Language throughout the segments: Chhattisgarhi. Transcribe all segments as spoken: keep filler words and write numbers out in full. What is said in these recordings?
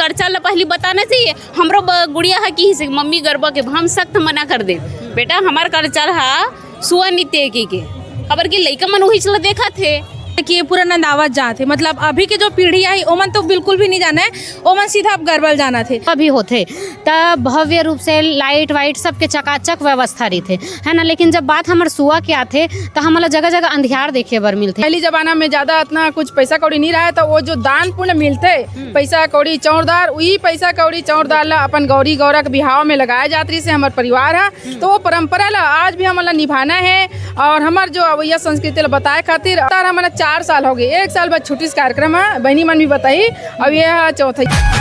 कल्चर ला पहली बताना चाहिए। हमरो ब-, गुड़िया ह किहिस हे, "मम्मी, गरबा के।" हम सख्त मना कर दे, "बेटा, हमार कल्चर ह सुआ नृत्य के, के।" काबर कि लइका मन उहीच ला देखत हे। कि पूरा नंदावत जात हे, मतलब अभी के जो पीढ़ी आई, ओमन तो बिल्कुल भी नहीं जाने, ओमन सीधा अब गरबा ल जानत हे। अभी होथे त भव्य रूप से लाइट वाइट सबके चकाचक व्यवस्था रहिथे, है ना। लेकिन जब बात हमर सुआ के आथे, त हमन ला जगह जगह अंधियार देखे बर मिलथे। पहली जमाना में ज्यादा अतना कुछ पैसा कौड़ी नहीं रहा, त वो जो दान पुण्य मिलथे, हम्म। पैसा कौड़ी चौरदार, वही पैसा कौड़ी चौरदार ला अपन गौरी गौरा के बिहाव में लगाए जात रहिस हे हमर परिवार ह। हम्म। तो वो परंपरा ला आज भी हमन ला निभाना है और हमर जो अवैया संस्कृति ला बताए खातिर। तार हमन ला चार साल हो गए, एक साल बाद छुट्टी से कार्यक्रम है, बहनी मन भी बताई। अब ये है चौथा।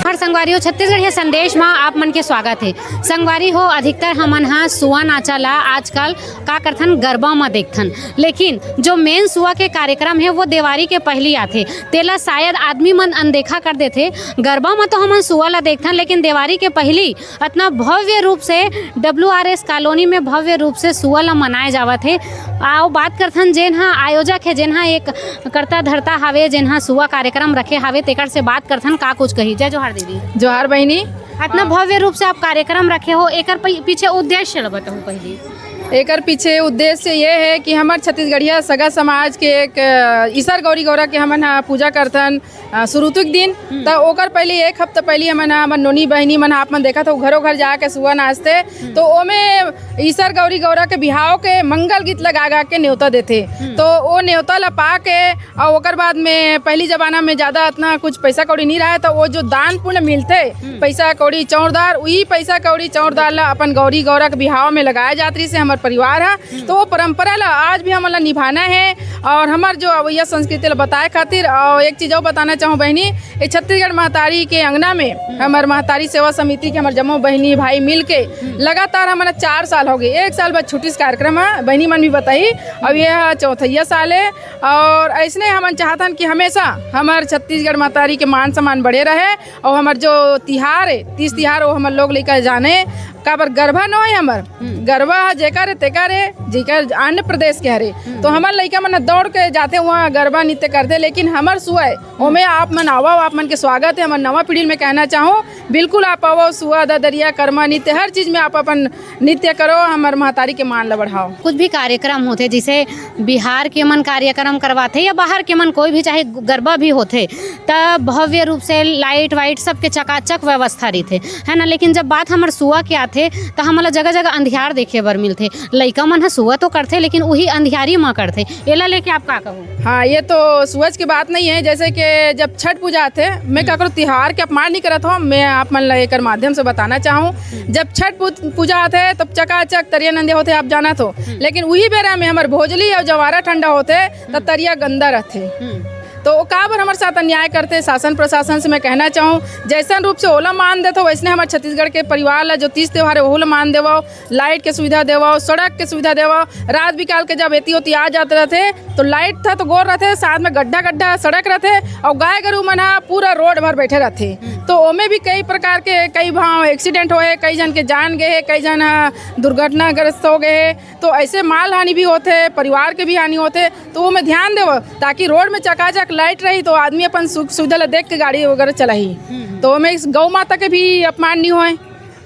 हर संगवारी हो, छत्तीसगढ़िया संदेश मा आप मन के स्वागत है। संगवारी हो, अधिकतर हमन ह सुआ नाचा ला आजकल का करथन, गरबा म देखथन, लेकिन जो मेन सुआ के कार्यक्रम है वो देवारी के पहली आथे। तेला शायद आदमी मन अनदेखा कर देथे। गरबा म तो हमन सुआ ला देखथन, लेकिन देवारी के पहली अतना भव्य रूप से डब्ल्यू आर एस कॉलोनी में भव्य रूप से सुआ ला मनाए जावत हे। आओ बात करथन जेन ह आयोजक है, जेन ह एक कर्ता धर्ता हावे, जेन ह सुआ कार्यक्रम रखे हावे, तेकर से बात करथन का कुछ कही। जय जोहार दीदी। जोहार बहिनी। अतना भव्य रूप से आप कार्यक्रम रखे हो, एकर पी-, पीछे उद्देश्य ल बताओ पहले। एकर पीछे उद्देश्य ये है कि हमर छत्तीसगढ़िया सगा समाज के एक, अ, ईसर गौरी गौरा के हमन ह पूजा करथन, अ, सुरुतु के दिन। हम्म। त ओकर पहले एक हफ्ता पहले हमन ह, हमर नोनी बहिनी मन ह, आप मन देखत हो, घरों घर जाके सुआ नाचथे। हम्म। तो ओमे ईसर गौरी गौरा के बिहाव के मंगल गीत लगा गा के न्योता देथे। हम्म। तो वो न्योता ला पा के और ओकर बाद में पहली जमाना में ज्यादा अतना कुछ पैसा कौड़ी नहीं रहा, तो वो जो दान पुण्य मिलथे, हम्म। पैसा कौड़ी चौरदार, वही पैसा कौड़ी चौरदार ला अपन गौरी गौरा के बिहाव में लगाए जात रहिस हे हमर परिवार ह। हम्म। तो वो परंपरा ला आज भी हमन ला निभाना है और हमर जो अवैया संस्कृति ला बताए खातिर। और एक चीज और बताना चाहूँ बहिनी, ये छत्तीसगढ़ महतारी के अंगना में हम्म। हमर महतारी सेवा समिति के हमर जम्मो बहिनी भाई मिल के हम्म। लगातार हमन चार साल हो गए, एक साल बाद छुट्टी से कार्यक्रम है, बहिनी मन भी बताई। अब ये ह चौथैया साल है। और ऐसने हमन चाहथन कि हमेशा हमर छत्तीसगढ़ महतारी के मान सम्मान बढ़े रहे और हमर जो तिहार है, तीज तिहार, वो हमर लोग लइका जाने। काबर गरबा नो है हमर, हम्म। गरबा ह जेकर है, तेकर है, जेकर अन्य प्रदेश के हरे। हम्म। तो हमर लइका मन दौड़ के जाथे, वहाँ गरबा नृत्य करथे, लेकिन हमर सुआ है, हम्म। ओमे आप मन आवव, आप मन के स्वागत है। हमर नवा पीढ़ी में कहना चाहूँ, बिल्कुल आप आवव, सुआ, ददरिया, करमा नृत्य, हर चीज में आप अपन नृत्य करो, हमर महतारी के मान ला बढ़ाओ। कुछ भी कार्यक्रम होथे, जैसे बिहार के मन कार्यक्रम करवाथे या बाहर के मन, कोई भी, चाहे गरबा भी होथे, त भव्य रूप से लाइट वाइट सबके चकाचक व्यवस्था रहिथे, है ना। लेकिन जब बात हमर सुआ के आथे, त हमन ला जगह जगह अंधियार देखे बर मिलथे। लइका मन ह सुआ तो करथे, लेकिन उही अंधियारी म करथे। एला लेके आप का कहो? हाँ, ये तो सुआ के बात नहीं है। जैसे कि जब छठ पूजा आथे, मैं हम्म। काकरो तिहार के अपमान नहीं करत हूँ, मैं आप मन ला एकर माध्यम से बताना चाहूँ। जब छठ पू-, पूजा आथे, तब चकाचक तरिया नंदे होथे, आप जानत हो। हम्म। लेकिन उही बेरा में हमर भोजली और जवारा ठंडा होथे, त हम्म। तरिया गंदा रहथे। हम्म। तो वो काबर हमर साथ अन्याय करथे? शासन प्रशासन से मैं कहना चाहूँ, जैसन रूप से ओला मान देथो, वैसने हमर छत्तीसगढ़ के परिवार ला जो तीज त्योहार है, ओहू ला मान देवो। लाइट के सुविधा देवव, सड़क के सुविधा देवव। रात बिकाल के जब एती ओती आ जात रहथे, तो लाइट था तो गोर रहथे, साथ में गड्ढा गड्ढा सड़क रहथे, और गाय गरू मन ह पूरा रोड भर बैठे रहथे। हम्म। तो ओमे भी कई प्रकार के, कई भाव एक्सीडेंट होए, कई झन के जान गए हे, कई झन ह दुर्घटनाग्रस्त हो गए हे। तो ऐसे माल हानि भी होथे, परिवार के भी हानि होथे। तो ओमे ध्यान देवव, ताकि रोड में चकाचक लाइट रही, तो आदमी अपन सुख सुविधा ला देख के गाड़ी वगैरह चलाही। हम्म। तो ओमे इस गौ माता के भी अपमान नहीं होए।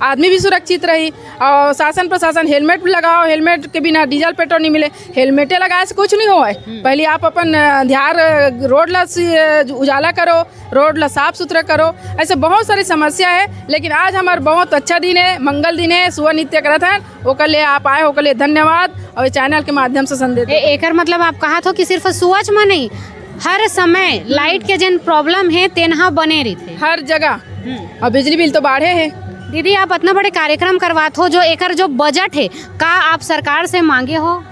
आदमी भी सुरक्षित रही। और शासन प्रशासन हेलमेट भी लगाओ, हेलमेट के बिना डीजल पेट्रोल नहीं मिले, हेलमेटे लगाए से कुछ नहीं होए। हम्म। पहले आप अपन, अ, ध्यान, अ, रोड ला सी-, अ, उजाला करो, रोड ला साफ सुथरा करो। ऐसे बहुत सारी समस्या है, लेकिन आज हमार बहुत अच्छा दिन है, मंगल दिन है, सुआ नृत्य करत हन, ओकर लिए आप आए, ओकर लिए धन्यवाद। और ये चैनल के माध्यम से संदेश ए-, एकर मतलब आप कहा थो कि सिर्फ सुआ च म नहीं, हर समय लाइट के जेन प्रॉब्लम हे, तेन ह बने रहिथे। हर जगह। हम्म। और बिजली बिल तो बाढ़े हे। दीदी, आप अतना बड़े कार्यक्रम करवात हो, जो एकर जो बजट हे, का आप सरकार से मांगे हो?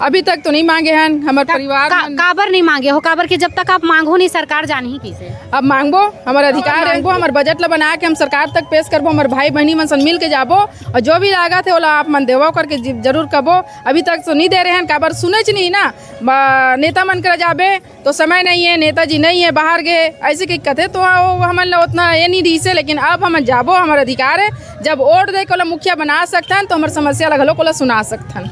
अभी तक तो नहीं मांगे हन हमर परिवार का, मन। काबर नहीं मांगे हो? काबर कि जब तक आप मांगो नहीं, सरकार जानही कैसे? अब मांगबो, हमर अधिकार है, मांगबो, हमर बजट ला बना के हम सरकार तक पेश करबो, हमर भाई बहनी मन सन मिल के जाबो, और जो भी लागत है ओला आप मन देवो करके जि-, जरूर कबो। अभी तक तो नहीं दे रहे हैं, काबर सुने च नहीं ना, ब-, नेता मन करा जाबे तो समय नहीं है, नेताजी नहीं है, बाहर गए, ऐसे कही कथे, तो वो हमन ला उतना ये नहीं रहीसे, लेकिन अब हमन जाबो, हमर अधिकार है, जब वोट दे के ओला मुखिया बना सकथन तो हमर समस्या ला घलो ओला सुना सकथन।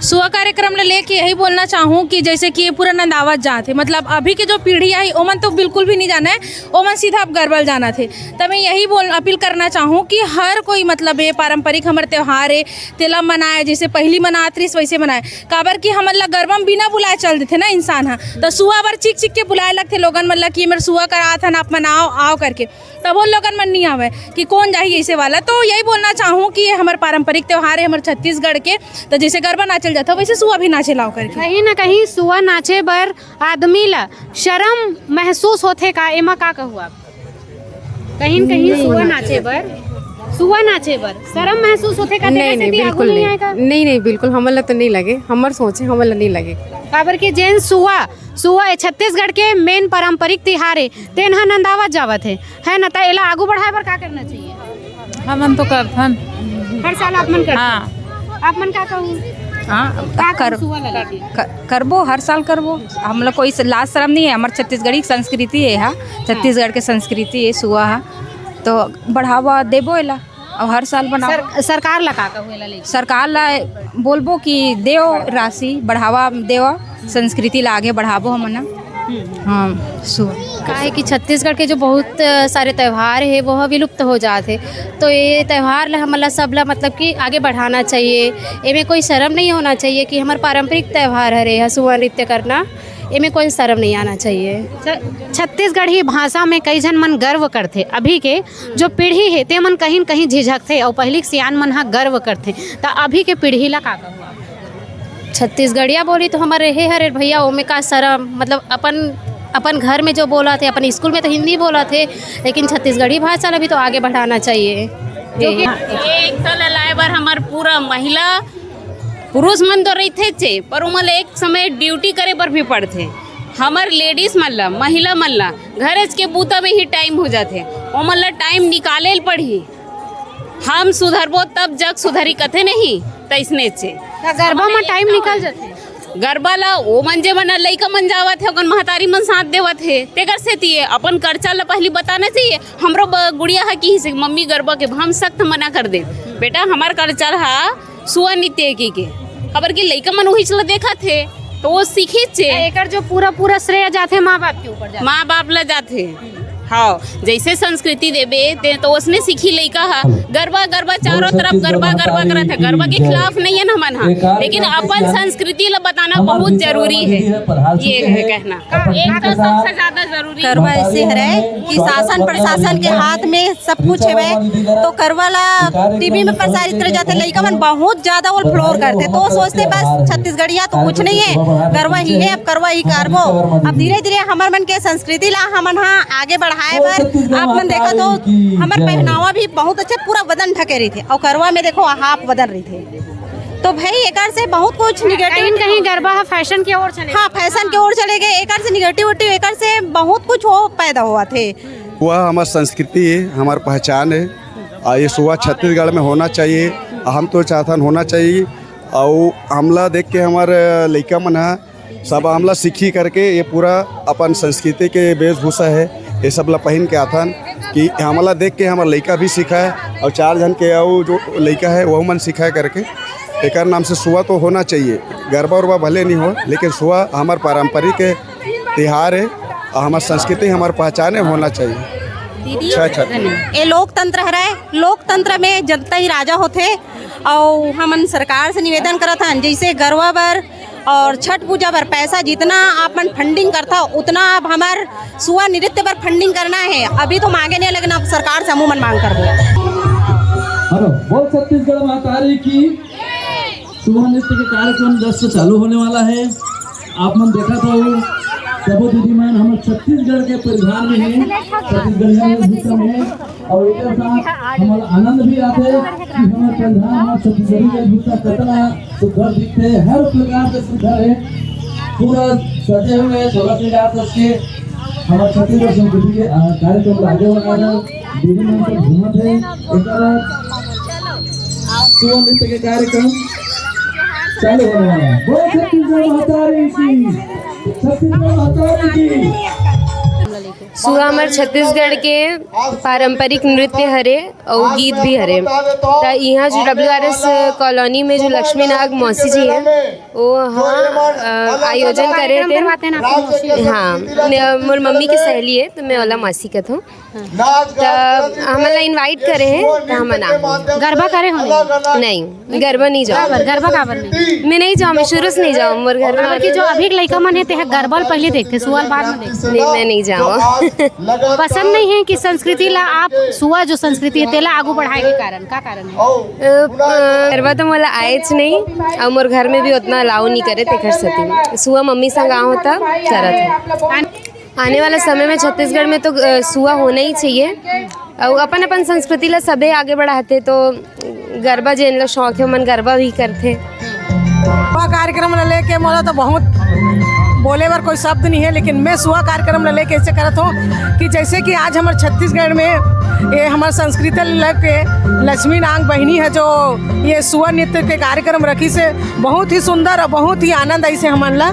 सुआ कार्यक्रम ले लेके यही बोलना चाहूँ कि जैसे कि ये पूरा नंदावत जात है, मतलब अभी के जो पीढ़ी आई ओमन तो बिल्कुल भी नहीं जाना है, ओमन सीधा अब गरबा ल जाना थे। तब मैं यही बोल अपील करना चाहूँ कि हर कोई मतलब ये पारंपरिक हमर त्योहार है तेला मनाए, जैसे पहली मनात रहिस वैसे मनाए। काबर कि हमन ला गरबा म बिना बुलाए चल देथे ना इंसान ह, तो सुआ बर चिक चिक के बुलाए लगथे लोगन मन ला कि हमर सुआ करात हन, आप मन आओ, आओ करके। तब वो लोगन मन नहीं आवे कि कौन जाही ऐसे वाला। तो यही बोलना चाहूँ कि ये हमर पारंपरिक त्योहार है हमर छत्तीसगढ़ के, तो जैसे गरबा नाचल जाता वैसे सुआ भी नाचे लाओ करके। कहीं ना कहीं सुआ नाचे बर आदमी ला शर्म महसूस होथे का, एमा का कहू आप? कहीं न कहीं नहीं। सुआ नाचे बर, सुआ नाचे बर शर्म महसूस होथे का? तेकर नहीं, नहीं, सेती आगू बिल्कुल नहीं नहीं। आए का? नहीं, नहीं, बिल्कुल हमन ला तो नहीं लगे, हमर सोच है, हमन ला नहीं लगे। काबर के जेन सुआ, सुआ ए छत्तीसगढ़ के मेन पारंपरिक तिहार ए, तेन ह नंदावत जावत हे, है ना? त एला आगू बढ़ाए बर का करना चाहिए? हमन तो करथन। हर साल आप मन करथन? हाँ। आप मन का कहू? हाँ, का कहू कर, सुआ ला लेके? कर, करबो, हर साल करबो। हम लोग कोई लाज शर्म नहीं है, हमर छत्तीसगढ़ी संस्कृति है, हाँ, छत्तीसगढ़ के संस्कृति है सुआ हा, तो बढ़ावा देबो एला, और हर साल बनाबो। सर-, सरकार ला का कहू एला लेके? सरकार ला बोलबो कि देव राशि, बढ़ावा देवा, संस्कृति ला आगे बढ़ाबो हमन ह। हाँ, सुआ। काहे कि छत्तीसगढ़ के जो बहुत, अ, सारे त्योहार हे, वो ह विलुप्त हो जात हे। तो ये त्योहार ला हमन ला सब ला मतलब कि आगे बढ़ाना चाहिए। एमे कोई शर्म नहीं होना चाहिए कि हमर पारंपरिक त्योहार हरे ह, सुआ नृत्य करना, एमे कोई शर्म नहीं आना चाहिए। छ-, छत्तीसगढ़ी भाषा में कई झन मन गर्व करथे। अभी के जो पीढ़ी हे, ते मन कहीं न कहीं झिझकथे, और पहिली के सियान मन ह गर्व करथे। त अभी के पीढ़ी ला का कहू आप? छत्तीसगढ़िया बोली तो हमर रहे हरे भैया, ओमे का शरम, मतलब अपन, अपन घर में जो बोलथे, अपन स्कूल में तो हिंदी बोलथे, लेकिन छत्तीसगढ़ी भाषा ला भी तो आगे बढ़ाना चाहिए। जो कि ये एकता ला लाए बर हमर पूरा महिला, पुरुष मन तो रहिथे चे, पर ओमन ला एक समय ड्यूटी करे बर भी पड़थे। हमर लेडीज मन ला, महिला मन ला घरेच के बूता में ही टाइम हो जाथे, ओमन ला टाइम निकाले ल पड़ही। हम सुधरबो तब जग सुधरी कथे नहीं, तइसने चे। त गरबा म टाइम निकल जाथे। गरबा ला ओ मन जे मन लइका मन जावत हे, ओकर महतारी मन साथ देवत हे, तेकर सेती ये अपन कल्चर ला पहली बताना चाहिए। हमरो ब-, गुड़िया ह किहिस मम्मी गरबा के, हम सख्त मना कर दे, बेटा हमार कल्चर ह सुआ नृत्य की के, खबर की लइका मन उहिच ला देखत हे, तो वो सीखिच हे। एकर जो पूरा पूरा श्रेय जाथे माँ बाप के ऊपर जाथे। माँ बाप ला जाथे। हाँ, जैसे संस्कृति देबे ते तो उसने सीखी लइका ह। गरबा, गरबा, चारों तरफ गरबा, गरबा करत हे। गरबा के खिलाफ नहीं है ना मन ह, लेकिन अपन संस्कृति ला बताना बहुत जरूरी है। ये है कहना, एक तो सबसे ज्यादा जरूरी। गरबा ऐसे हरे कि शासन प्रशासन के हाथ में सब कुछ हवे, तो गरबा ला टीवी में प्रसारित करे जाथे, लइका मन बहुत ज्यादा ओल फ्लोर करथे, तो सोचथे बस छत्तीसगढ़िया तो कुछ नहीं है, गरबा ही है, अब गरबा ही करबो। अब धीरे धीरे हमर मन के संस्कृति ला हमन हा आगे बढ़ाए बर आप मन देखत हो, हमर पहनावा भी बहुत अच्छा, पूरा बदन ढके रहिथे, और गरबा में देखो हाफ बदन रहिथे। तो भाई एकर से बहुत कुछ निगेटिव कहीं न कहीं गरबा ह फैशन के ओर चले। हाँ, फैशन के ओर चले गए, एकर से निगेटिविटी, एकर से बहुत कुछ हो पैदा हुआ थे। वह हमार संस्कृति है, हमार पहचान है, और ये सुआ छत्तीसगढ़ में होना चाहिए, हम तो चाहथन होना चाहिए। और हमला देख के हमार लइका मन ह सब हमला सीखी करके ये पूरा अपन संस्कृति के वेशभूषा है, ये सब ला पहन के आथन कि हमला देख के हमार लइका भी सीखा है और चार झन के अउ जो लइका है वो मन सीखा है करके। एकर नाम से सुआ तो होना चाहिए, गरबा उरबा भले नहीं हो, लेकिन सुआ हमार पारंपरिक तिहार है और हमार संस्कृति, हमार पहचान है, होना चाहिए। दीदी, अच्छा, अच्छा। ये लोकतंत्र हरे, लोकतंत्र में जनता ही राजा होथे। और हमन सरकार से निवेदन करत हन, जैसे गरबा बर और छठ पूजा बर पैसा जितना आप मन फंडिंग करथा, उतना अब हमार सुआ नृत्य बर फंडिंग करना है। अभी तो मांगे नहीं, लेकिन अब सरकार से हमू मन मांग करबो। हेलो, बोल छत्तीसगढ़ महतारी की। सुआ नृत्य के कार्यक्रम जस्ट चालू होने वाला है। आप मन देखत हो सबो दीदी मन हमर छत्तीसगढ़ के परिवार में हे, छत्तीसगढ़िया में भी सब हे, और एक साथ हमर आनंद भी आथे कि हमर परिवार हमर छत्तीसगढ़ी के भूसा कतना सुघर दिखथे, हर प्रकार के सुघर हे, पूरा सजे हुए, सोलह श्रृंगार सज के हमर छत्तीसगढ़ संस्कृति के, अ, कार्यक्रम ला आगे बढ़ा रहे। दीदी मन सब घूमत हे, एकर बाद सुआ नृत्य के कार्यक्रम चालू होने वाला है। बोल छत्तीसगढ़ महतारी की, छत्तीसगढ़ महतारी की। सुआ हमर छत्तीसगढ़ के पारंपरिक नृत्य हरे अउ गीत भी हरे। त इहाँ जो डब्ल्यूआरएस कॉलोनी में जो लक्ष्मी नाग मौसी जी हे, वो ह, अ, आयोजन करे हे तेन। हाँ, मैं, मोर मम्मी के सहेली हे, त मैं ओला मौसी कथों। त हमन ला invite करे हे, त हमन आए। गरबा करे हो नहीं? नहीं, गरबा नहीं जाओं। काबर? गरबा काबर नहीं? मैं नहीं जाओं, मैं शुरू से नहीं जाओं। मोर घर में काबर कि जो अभी के लइका मन हे, ते ह गरबा ल पहले देखथे, सुआ ल बाद में देखथे। नहीं, मैं नहीं जाओं। पसंद नहीं हे कि संस्कृति ला आप, सुआ जो संस्कृति हे, तेला आगू बढ़ाए के कारण, का कारण हे? अ, अ, गरबा तो मोला आएच नहीं, अउ मोर घर में भी उतना allow नहीं करे, तेखर सेती सुआ मम्मी संग आहों त करत हों। आने वाला समय में छत्तीसगढ़ में तो, अ, सुआ होना ही चाहिए। अउ अपन-अपन संस्कृति ला सबे आगे बढ़ाथे, तो गरबा जेन ला शौक हे, ओमन गरबा भी करथे। सुआ कार्यक्रम ला लेके मोला तो बहुत बोले बर कोई शब्द नहीं हे, लेकिन मैं सुआ कार्यक्रम ला लेके ऐसे करत हों कि जैसे कि आज हमर छत्तीसगढ़ में ये हमर संस्कृति ला लेके लक्ष्मी नाग बहिनी हे, जो ये सुआ नृत्य के कार्यक्रम रखिस हे, बहुत ही सुंदर अउ बहुत ही आनंद आइस हे हमन ला।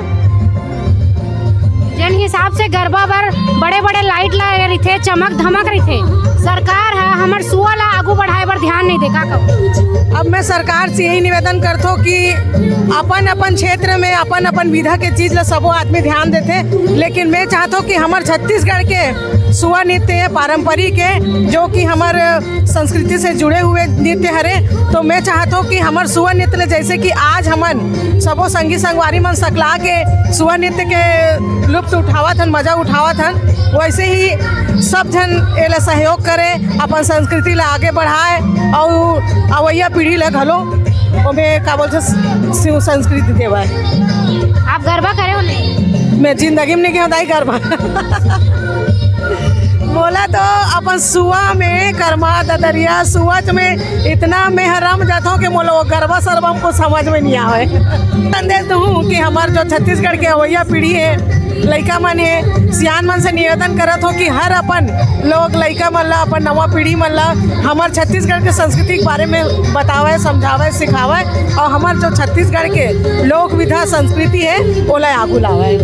जेन हिसाब से गरबा बर बड़े-बड़े light लगे रहिथे, चमक धमक रहिथे, सरकार ह हमर सुआ ला आगू बढ़ाए बर ध्यान नहीं दे, का कहू? अब मैं सरकार से यही निवेदन करथों कि अपन-अपन क्षेत्र में अपन-अपन विधा के चीज ला सबो आदमी ध्यान देथे, लेकिन मैं चाहथों कि हमर छत्तीसगढ़ के सुआ नृत्य हे पारंपरिक हे, जो कि हमर संस्कृति से जुड़े हुए नृत्य हरे। तो मैं चाहत हों कि हमर सुआ नृत्य ले, जैसे कि आज हमन सबो संगी संगवारी मन सकला के सुआ नृत्य के लुत्फ उठावत हन, मजा उठावत हन, वैसे ही सब झन एला सहयोग करे, अपन संस्कृति ला आगे बढ़ाए, अउ अवइया पीढ़ी ला घलो ओमे का बोलथे, सु-, संस्कृति देवय। आप गरबा करे हो नहीं? मैं जिंदगी में नहीं गे हों दाई गरबा। मोला तो अपन सुआ में, करमा, ददरिया, सुआ में इतना मैं ह रम जाथों कि मोला वो गरबा सरबा में कुछ समझ में नहीं आवे। संदेश दूँ कि हमर जो छत्तीसगढ़ के अवइया पीढ़ी हे, लइका मन हे, सियान मन से निवेदन करत हों कि हर अपन लोग लइका मन ला, अपन नवा पीढ़ी मन ला हमर छत्तीसगढ़ के संस्कृति के बारे में बतावे, समझावे, सिखावे अउ हमर जो छत्तीसगढ़ के लोक विधा संस्कृति हे, ओला आगू लावे।